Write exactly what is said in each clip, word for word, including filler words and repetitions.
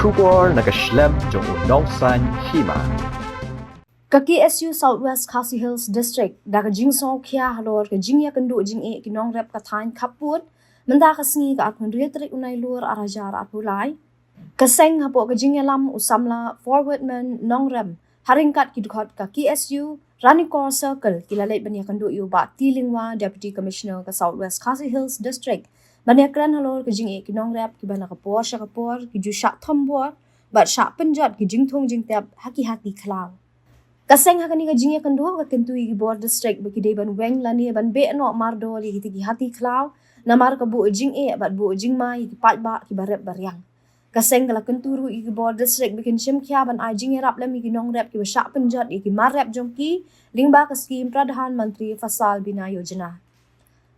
Khubor na ka shlem jong u nongsan hima. Ka K S U South West Khasi Hills District da ka jingsngewkhia halor ka jingïakynduh jingeh ki nongrep ka thaiñ khappud mynta ka sngi ka arphew hynriew tarik u Nailur arhajar arphew lai. Ka seng hapoh ka jingïalam u samla Forwardman Nongrem ha ryngkat ki dkhot ka K S U Ranikor Circle ki la leit ban ïakynduh ïa u Bah T Lyngwa, Deputy Commissioner ka South West Khasi Hills District, ban ïakren halor ka jingeh ki nongrep kiba na ka por sha ka por ki ju shah thombor bad shah pynjot ki jingthung jingtep ha ki hati khlaw. Ka seng ha kane ka jingïakynduh ka kyntu ïa ki bor district ba ki dei ban weng lane ban beh noh mardor ïa kita ki hati khlaw namar ka buh jingeh bad buh jingma ïa ki paidbah kiba rep ba riang. Ka seng ka la kyntu ruh ïa ki bor district ba kin shim khia ban ai jingïarap lem ïa ki nongrep kiba shah pynjot ïa ki mar rep jong ki lyngba ka skim Pradhan Mantri Fasal Bima Yojana.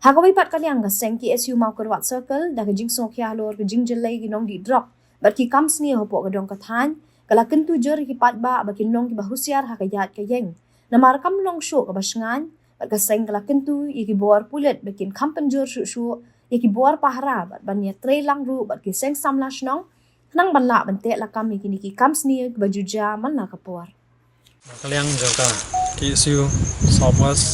Ha kawei pat ka liang ka seng K S U Mawkyrwat Circle da ka jingsngewkhia halor ka jingjyllei ki nongdih drok bad ki kam sniew hapoh ka dong ka thaiñ ka la kyntu jur ïa ki paidbah ba kin long kiba husiar ha ka ïaid ka ïeng namar kam long shuh kaba shngaiñ. Bad ka seng ka la kyntu ïa ki bor pulit ba kin kham pynjur shuh shuh ïa ki bor pahara bad ban ïatrei lang ruh bad ki seng samla shnong khnang ban lah ban teh lakam ïa kine ki kam sniew kiba ju jia man la ka por. Na ka liang jong ka K S U South West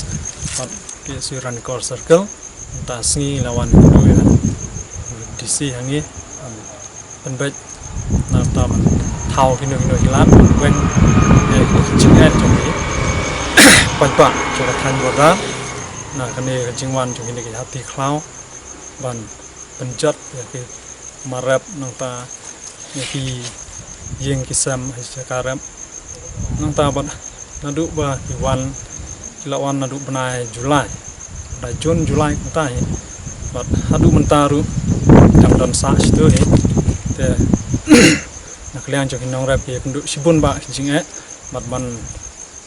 bad K S U Ranikor Circle mynta sngi la wan ïa u D C hangne ban pynbeit na ka bynta ban thaw kino kino ki lad ban weng ïa ki jingeh jong ki paidbah jong ka thaiñ Bordar na kane ka jingwan jong kine ki hati khlaw ban pynjot ïa ki mar rep nangta ïa ki ïing ki sem ha jaka rep. Nangta bad naduh ba ki wan, ki la wan naduh bnai July, bnai June, July kumta hi. Bad haduh mynta ruh dang don sah shito hi. Te na ka liang jong ki nongrep ki ïakynduh shibun bah ki jingeh bad ban,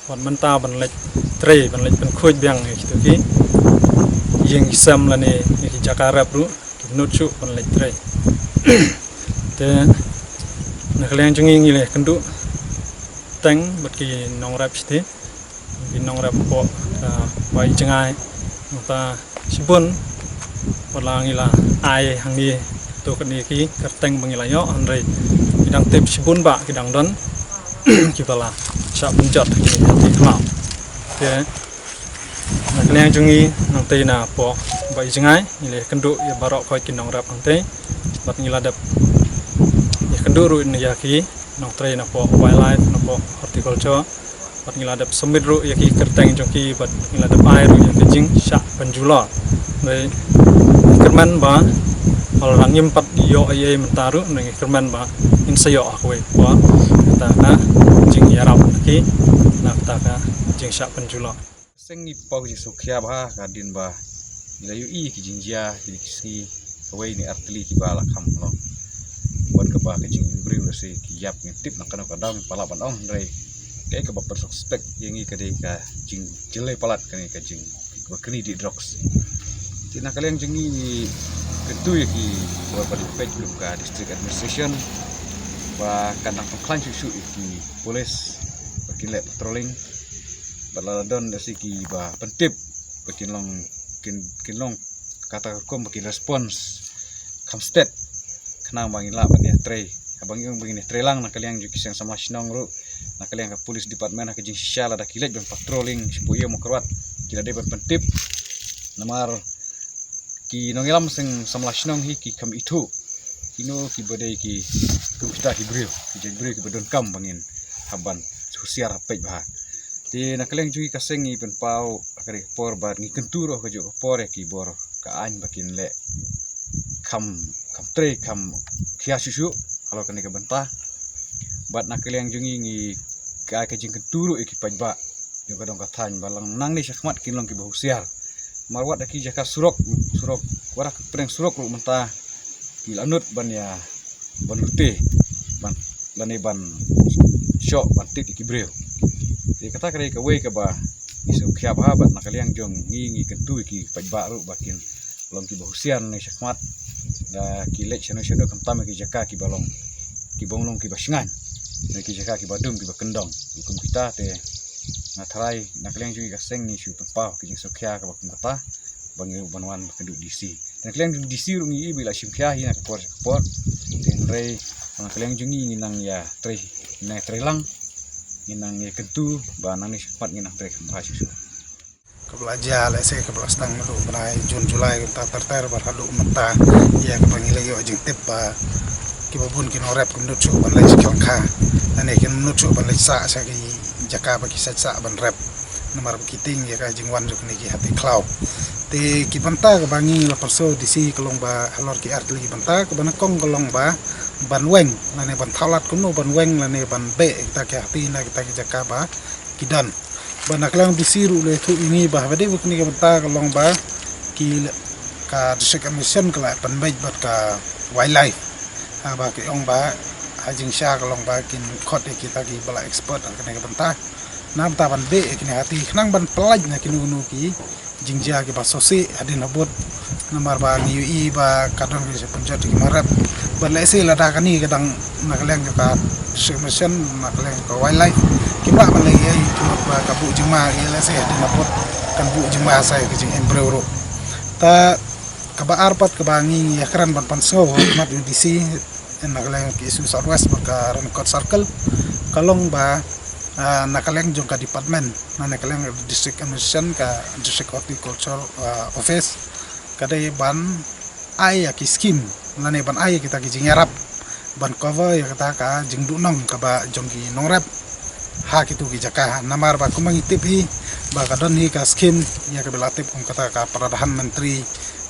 bad mynta ban leit trei, ban leit pynkhuid biang ïa kito ki ïing ki sem lane ïa ki jaka rep ruh ki bynnud shuh ban leit trei. Te na ka liang jong ngi ngi la ïakynduh teng bad ki nongrep shiti, ki nongrep hapoh, ah, Bai Jngai, nangta shibun wat la ngi la ai hangne to katne ki kyrteng ba ngi la ïoh, hynrei ki dang tip shibun bah ki dang don kiba la shah pynjot ha kine ki hati khlaw. Te na ka liang jong ngi nangtei napoh Bai Jngai ngi la ïakynduh ïa baroh khoit ki nongrep hangtei bad ngi la dep ïakynduh ruh ïa ki nongtrei napoh wildlife, napoh horticulture. Bad ngi la dep submit ruh ïa ki kyrteng jong ki bad ngi la dep ai ruh ïa ki jingshah pynjulor. Hynrei ngi kyrmen ba lada ngim pat ïoh ei ei mynta ruh, hynrei ngi kyrmen ba ngin sa ïoh ha kawei ka por kata ka jingïarap na ki, na kata ka jingshah pynjulor. Seng ngi pynpaw ka jingsngewkhia bha hadien ba ngi la ïohi ki jingjia kine ki sngi kawei ne ar tylli kiba la kham long. Wat kaba ka jingim briew lehse ki ïap ngim tip na kano ka daw ngim pat lah ban ong, hynrei kaei kaba pynsuspek ïa ngi ka dei ka jingjyllei palat kane ka jing, kaba kynni dih drugs. Te na ka liang jong ngi ngi kyntu ïa ki bor ba dei peit kum ka district administration ba kan dang pynkhlaiñ shuh shuh ïa ki police ba kin leh patrolling. Bad lada don lehse kiba pyntip ba kin long, kin, kin long kata ka kum ba kin response kham stet khnang ba ngin lah ban ïatrei. Haba ngi ong ba ngin ïatrei lang na ka liang jong ki seng samla shnong ruh, na ka liang ka police department ha ka jingshisha lada ki leit ban patrolling shapoh ïew Mawkyrwat ki la dei ban pyntip. Namar ki nongïalam seng samla shnong hi ki kham ithuh kino kiba dei ki kum kita ki briew, ki jait briew kiba donkam ba ngin hap ban husiar hap peit bha. Te na ka liang jong ngi ka seng ngi pynpaw ha kane ka por bad ngi kyntu ruh ha kajuh ka por ïa ki bor ka aiñ ba kin leh kham, kham trei, kham khia shuh shuh halor kane ka bynta. Bad na ka liang jong ngi ngi ai ka jingkyntu ruh ïa ki paidbah jong ka dong ka thaiñ ba lada nangne shakhmat kin long kiba husiar. Namar wat ha ki jaka surok, surok, wat ha ki pdeng surok ruh mynta ki la nud ban ïa, ban lute, ban, lane ban shoh ban tied ïa ki briew. Te kata ka dei kawei kaba ngi sngewkhia bha bad na ka liang jong ngi ngi kyntu ïa ki paidbah ruh ba kin long kiba husiar nangne shakhmat. Lada ki leit shano shano khamtam ha ki jaka kiba long, kiba ym long kiba shngaiñ, na ki jaka kiba dum kiba kyndong. Kum kita te nga tharai na ka liang jong ngi ka seng ngi shu pynpaw ka jingsngewkhia kaba kum kata ba ngi ruh ban wan kynduh D C. Te na ka liang jong D C ruh ngi i ba i la shim khia hi na ka por sha ka por. Te hynrei Na ka liang jong ngi ngi nang ïa trei, nang trei lang, ngi nang ïa kyntu ba nangne shakhmat ngi nang trei kham bha shuh shuh. Kaba la jia lehse kaba la sdang naduh u bnai Jun July kata ter ter bad haduh mynta, ïa kaba ngi la ïoh jingtip ba kiba bun ki nongrep kim nud shuh ban leit sha ki lyngkha, lane kim nud shuh ban leit sah sha ki jaka ba ki sah ban rep. Namar ba ki tieng ïa ka jingwan jong kine ki hati khlaw. Te ki bynta kaba ngi la pyrshah D C ka long ba halor ki artylli ki bynta, kaba nyngkong ka long ba ban weng lane ban thaw lad kumno ban weng lane ban beh kita ki hati na kita ki jaka ba ki don. Ba na ka liang D C ruh la ïathuh ïa ngi ba haba dei ba kine ki bynta ka long ba ki, ka District Administration ka la pynbeit bad ka Wildlife. Haba ki ong ba ha jingshisha ka long ba kin khot ïa kita kiba la expert ha kane ka bynta. Na bynta ban beh ïa kine hati khnang ban pyllait na kino kino ki jingjia kiba sosih hadien habud. Namar ba ngi ïohi ba ka don ki jingpynjot ki marep. Bad lehse lada kane ka dang na ka liang ka District Administration, na ka liang ka Wildlife, kim lah ban leh ei ei, ki mut ba ka buh jingma ïa, lehse hadien habud kan buh jingma sa ïa ka jingim briew ruh. Ta kaba ar pat kaba ngi ïakren ban pynsngew ha khmat u D C na ka liang ka S U South West bad ka Ranikot Circle ka long ba, ah, na ka liang jong ka department, na ka liang District Administration, ka District Horticulture, ah, Office, ka dei ban ai ïa ki scheme lane ban ai ïa kita ki jingïarap ban cover ïa kata ka jingduhnong kaba jong ki nongrep ha kitu ki jaka. Namar ba kumba ngi tip hi ba ka don hi ka scheme ïa kaba la tip kum kata ka Pradhan Mantri,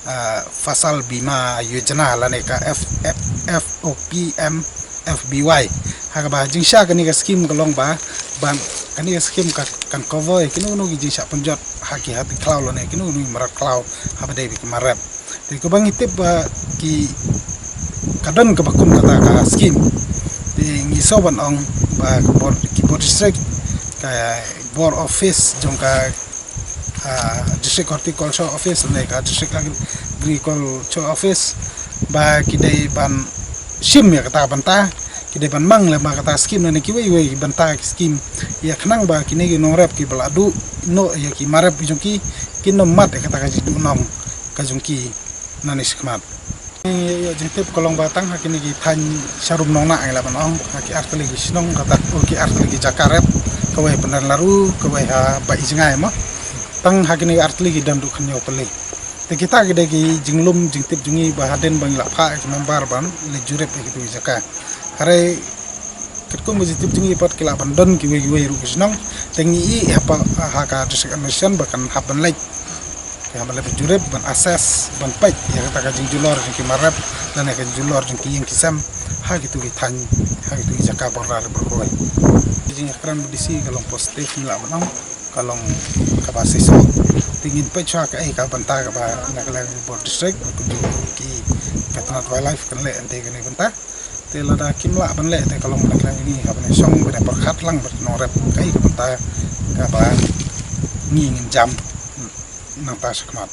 ah, Fasal Bima Yojana lane ka F, F, F O P M F B Y. Ha kaba jingshisha kane ka scheme ka long ba, ban, kane ka scheme ka kan cover ïa kino kino ki jingshah pynjot ha ki hati khlaw lane kino kino ki marep khlaw haba dei ba ki marep. Te kaba ngi tip ba ki, ka don kaba kum kata ka scheme. Te ngi sngewbha ban ong ba ka bor, ki bor district, ka bor office jong ka, ah, District Horticulture Office ne ka District Agriculture Office ba ki dei ban shim ïa kata ka bynta, ki dei ban mang lem bad kata ka scheme ne kiwei kiwei ki bynta ki scheme ïa khnang ba kine ki nongrep kiba la duh noh ïa ki marep jong ki, kin ym mad ïa kata ka jingduhnong ka jong ki nangne shakhmat. Ngi ïoh jingtip ka long ba tang ha kine ki thaiñ sharum nongnah ngi lah ban ong, ha ki artylli ki shnong, kata, oh, ki artylli ki jaka rep, kawei Pyndenlaru, kawei ha Bah Ijngai mo. Tang ha kine ki artylli ki don ruh khynñiew tylli. Te kita ki dei ki jinglum jingtip jong ngi ba hadien ba ngi la phah ïa ki member ban leit jurip ïa kitu ki jaka. Hynrei katkum ka jingtip jong ngi pat ki lah ban don kiwei kiwei ruh ki shnong. Te ngi ïohi ha ka District Administration ba kan hap ban leit, ki hap ban leit ban jurip, ban assess, ban peit ïa kata ka jingjulor jong ki marep lane ka jingjulor jong ki ïing ki sem ha kitu ki thaiñ, ha kitu ki jaka border border. Ki jingïakren bad D C ka long positive ngi lah ban ong, ka long kaba shisha. Te ngin peit shuwa kaei ka bynta kaba na ka liang bor district, kumjuh ki ka tnat wildlife kan leh hangtei kane ka bynta. Te lada kim lah ban leh te ka long na ka liang ngi ha ban ïashong ban ïapyrkhat lang bad ki nongrep kaei ka bynta kaba ngi ngin jam nangta shakhmat.